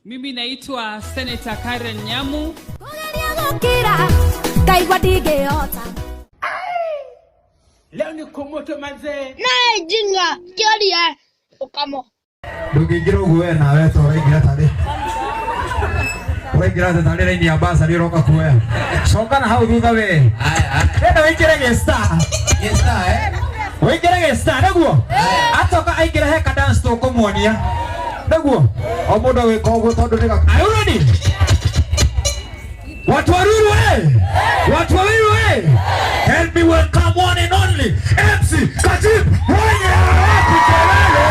Mimi naitwa Senator Karen Nyamu. Kũgeria gũkira ngaigua ndingĩhota. Leo niko moto mazee. Naye jinga kioria ukamo. Ndũngĩingĩra ũguo we nawe ta ũraingĩra tarĩ ũraingĩra atĩ tarĩ raini ya basarĩ ũroka kuoya. Coka na hau thutha we. Enda wĩingĩre gĩsta. Wĩingĩre gĩsta nĩguo. Atoka aingĩre he ka dance tũkũmuonia. Nĩguo. O mũndũ agwĩka ũguo tondũ nĩ Are you ready? Watu wa Ruiru eh! Watu wa Ruiru eh! Help me welcome one and only MC Kajib mwenye wapi kelele.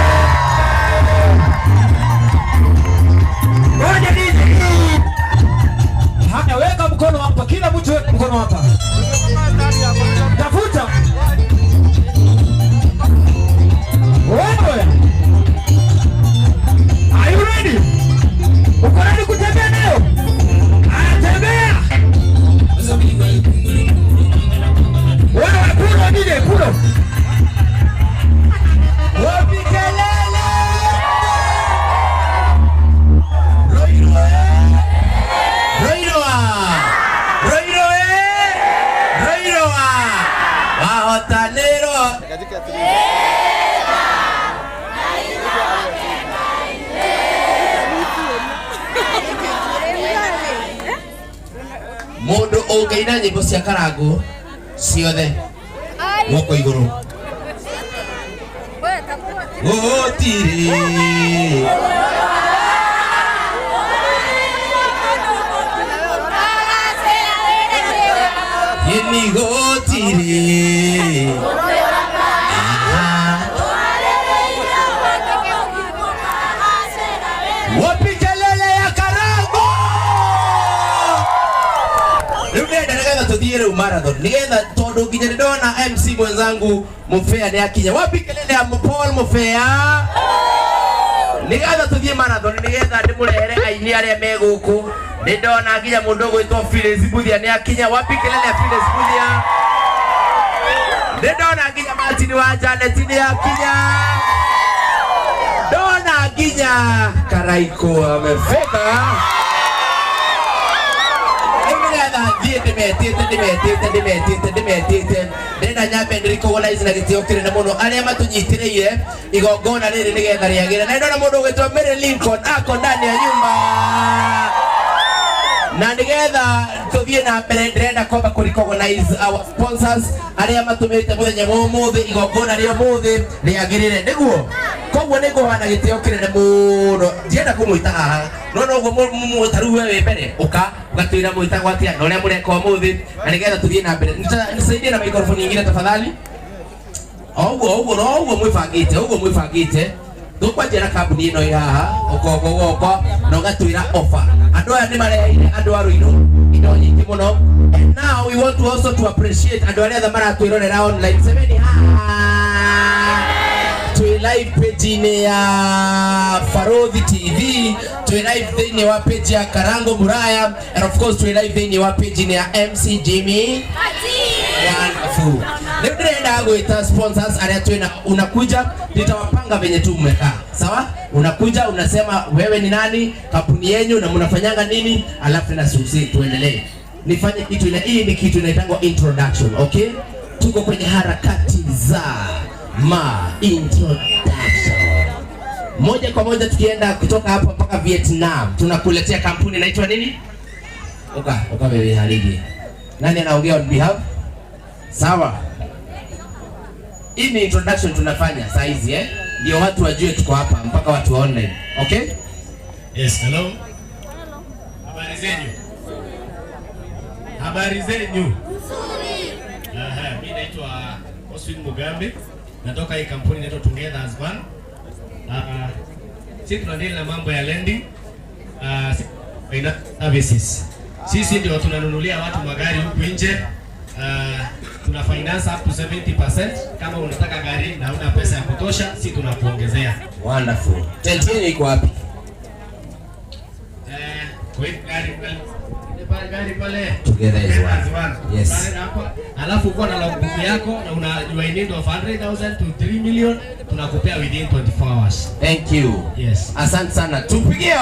Ngoja DJ. Haya, weka mkono hapa, kila mtu weka mkono hapa. Tafuta. Wewe. Are you ready? Uko ready kutembea nayo? Haya, tembea. Wewe pulo DJ, pulo. Wapi kelele? Ruiru eh? Ruiru ah! Ruiru eh? Ruiru ah! Wahotanĩrwo. Mũndũ ũngĩina nyĩmbo cia Karangũ ciothe guoko igũrũ. Gũtirĩ. Gĩni gũtirĩ. Aha. Wapi kelele ya Karangũ? Rĩu ndĩrenda nĩgetha tũthiĩ rĩu marathon nĩgetha tondũ nginya nĩndona MC mwenzangu Mufea nĩ akinya. Wapi kelele ya Paul Mufea? Nĩgetha tũthiĩ marathon nĩgetha ndĩmũrehere aini arĩa me gũkũ. Nĩndona nginya mũndũ ũgwĩtwo Phyllis Mbuthia nĩ akinya. Wapi kelele ya Phyllis Mbuthia? Nĩndona nginya Martin wa Janet nĩ akinya. Ndona nginya Karaiko amefika. Rĩu nĩgetha thiĩ ndĩmetĩte ndĩmetĩte ndĩmetĩte ndĩmetĩte, ndĩrenda nyambe ndĩrecognize na gĩtĩo kĩnene mũno arĩa matũnyitĩrĩire igongona rĩrĩ nĩgetha rĩagĩre. Na nĩndona mũndũ ũgwĩtwo Mary Lincoln ako ndani ya nyumba. Na nĩgetha tũthiĩ na mbere, ndĩrenda kwamba kũ recognize our sponsors arĩa matũmĩte mũthenya wa ũmũthĩ igongona rĩa ũmũthĩ rĩagĩrĩre, nĩguo koguo nĩ ngũhana gĩtĩo kĩnene mũno. Ndienda kũmwĩta haha no noguo ta rĩu we wĩ mbere ũka ũgatwĩra mwĩtagwo atĩa na ũrĩa mũreka ũmũthĩ, na nĩgetha tũthiĩ na mbere. Nisaidie na microphone nyingine tafadhali. O ũguo no ũguo mwĩbangĩte, ũguo mwĩbangĩte. Tũkwanjia na kambuni ĩno ĩ haha ũkongo gwokwa na ũgatwĩra offer. Andũ aya nĩ mareheire andũ a Ruiru indo nyingĩ mũno. And now we want to also to appreciate andũ arĩa othe maratwĩrorera online. Semeni hi. Twĩ live page-inĩ ya Farodhi TV, twĩ live thĩinĩ wa page ya Karango Muraya, and of course twĩ live thĩinĩ wa page-inĩ ya MC Jimmy. Wonderful. Leo ndĩrenda gwĩta sponsors arĩa twĩna. Unakuja, nitawapanga venye tu mmekaa. Sawa? Unakuja unasema wewe ni nani, kampuni yenyu na mnafanyanga nini, alafu na sisi tuendelee. Nifanye kitu ile, hii ni kitu inaitangwa introduction, okay? Tuko kwenye harakati za ma introduction. Moja kwa moja tukienda kutoka hapa mpaka Vietnam, tunakuletea kampuni inaitwa nini? Oka, oka wewe haligi. Nani anaongea on behalf? Sawa. Hii ni introduction tunafanya saa hizi eh? Ndio watu wajue tuko hapa mpaka watu wa online. Okay? Yes, hello. Habari zenyu? Habari zenyu? Aha, mimi naitwa Oswin Mugambi. Natoka hii kampuni inaitwa Together as One. Sisi tunadeal na mambo ya lending, finance services. Sisi ndio tunanunulia watu magari huku nje. Tuna finance up to 70%. Kama unataka gari na huna pesa ya kutosha, sisi tunakuongezea. Wonderful. Tent yenu iko wapi? Kwa hiyo gari pale. Pale gari pale. Together is one. As one. Yes. Pale na hapa. Alafu uko na logbook yako na una you are in need of 100,000 to 3 million, tunakupea within 24 hours. Thank you. Yes. Asante sana. Tupigie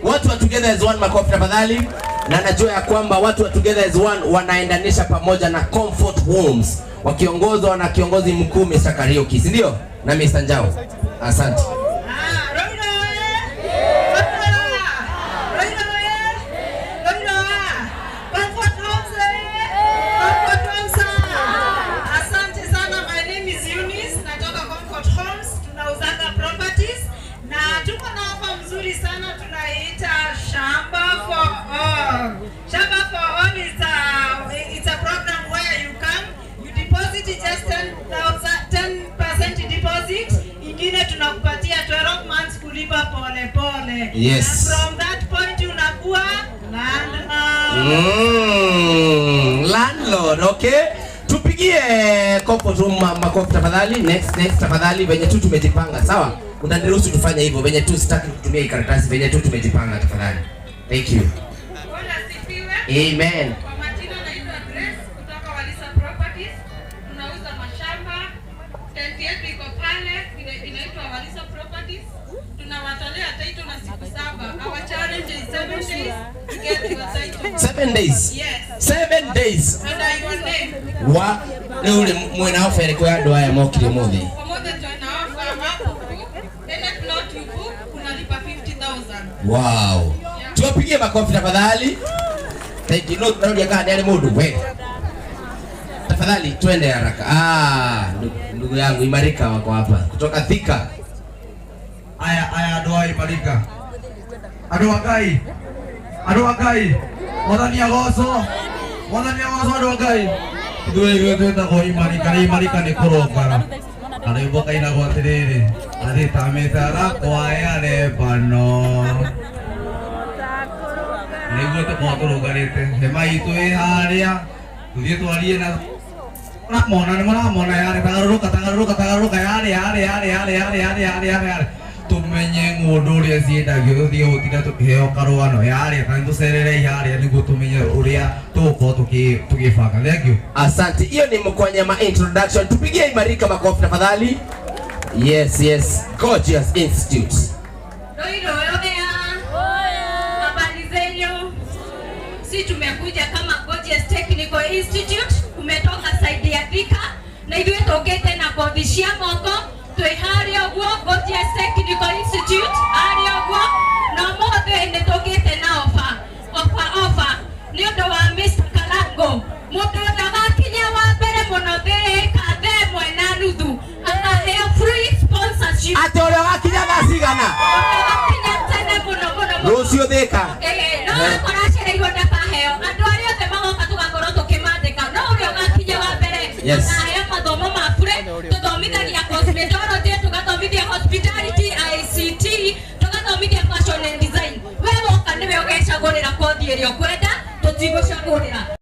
watu wa Together as One makofi tafadhali. Na najua ya kwamba watu wa Together as One wanaendanisha pamoja na Comfort Homes wakiongozwa na kiongozi mkuu Mr. Kariuki, si ndio? Na Mr. Njau. Asante. Asante sana. My name is Eunice, natoka Comfort Homes, tunauzanga properties na tuko na ofa mzuri sana tunaita Shamba for All. Shamba for All is a program where you come, you deposit just 10,000, 10% deposit, ingine tunakupatia 12 months kulipa pole pole. Yes. And from that point unakuwa landlord. Landlord, okay. Tupigie Comfort Room makofi tafadhali. Next, next tafadhali, venye tu tumejipanga, sawa? Utaniruhusu tufanye hivyo venye tu sitaki kutumia hii karatasi, venye tu tumejipanga tafadhali. Thank you. Bwana asifiwe. Amen. Kwa majina naitwa Grace kutoka Walisa Properties. Tunauza mashamba. Tent yetu iko pale inaitwa Walisa Properties. Tunawatolea title na siku 7. Our challenge is 7 days to get your title. 7 days. Yes. 7 days. Under your name. Wa rĩu rĩ mwĩna ofa ĩrĩkũ ya andũ aya mokire ũmũthĩ? Pamoja tuna offer hapo. Any plot you book unalipa 50,000. Wow. Tuwapigie makofi tafadhali. Thank you. No, tunarudia kana nĩ arĩ mũndũ we. Tafadhali twende haraka. Ah, ndugu yangu Imarika wako hapa kutoka Thika. Aya aya andũ a Imarika, andũ a Ngai, andũ a Ngai, Mwathani agocwo, Mwathani agocwo andũ a Ngai. Ithuĩ ithuĩ twĩtagwo Imarika, nĩ Imarika nĩ kũrũngara. Na rwĩmbo kainagwo atĩrĩrĩ, atĩ ta mĩtarakwa ya Lebano. Nĩguo tũkorwo tũrũngarĩte, hema itũ ĩ harĩa, tũthiĩ twarie na mũramona, nĩ mũramona yarĩ, tagarũrũka, tagarũrũka, tagarũrũka, yarĩ, yarĩ, yarĩ, yarĩ, yarĩ, yarĩ, yarĩ, yarĩ, yarĩ. Tumenye ng'ũndũ ũrĩa ciendagio tũthiĩ gũtinda tũkĩheo karũgano yarĩa kana tũcerere harĩa nĩguo tũmenye ũrĩa tũgũkorwo tũgĩbanga. Thank you. Asante. Hiyo ni Mkwanyama introduction. Tupigie Imarika makofi tafadhali. Yes, yes. Gorgeous Institute. Habari zenyu? Si tumekuja kama Gorgeous Technical Institute, kumetoka side ya Thika na ithuĩ tũkĩte na kothi cia moko twĩ harĩa ũguo Gorgeous Technical Institute harĩa ũguo, na ũmũthĩ nĩ tũkĩte na ofa ofa ofa nĩ ũndũ wa Mr. Karango, mũndũ ndagakinya wa mbere mũno Thika thaa ĩmwe na nuthu akaheo free sponsorship. Atĩ ũrĩa wakinya thaa cigana? Ũrĩa wakinya tene mũno mũno mũno. Rũciũ Thika. No akora acereirwo ndakaheo. Andũ arĩa othe magoka tũgakorwo tũkĩmandĩka, no ũrĩa ũgakinya wa mbere Yes. akaheo mathomo ma bure. Tũthomithagia cosmetology, tũgathomithia hospitality, ICT, tũgathomithia fashion and design. We woka nĩwe ũgecagũrĩra kothi ĩrĩa ũkwenda, tũtigũcagũrĩra.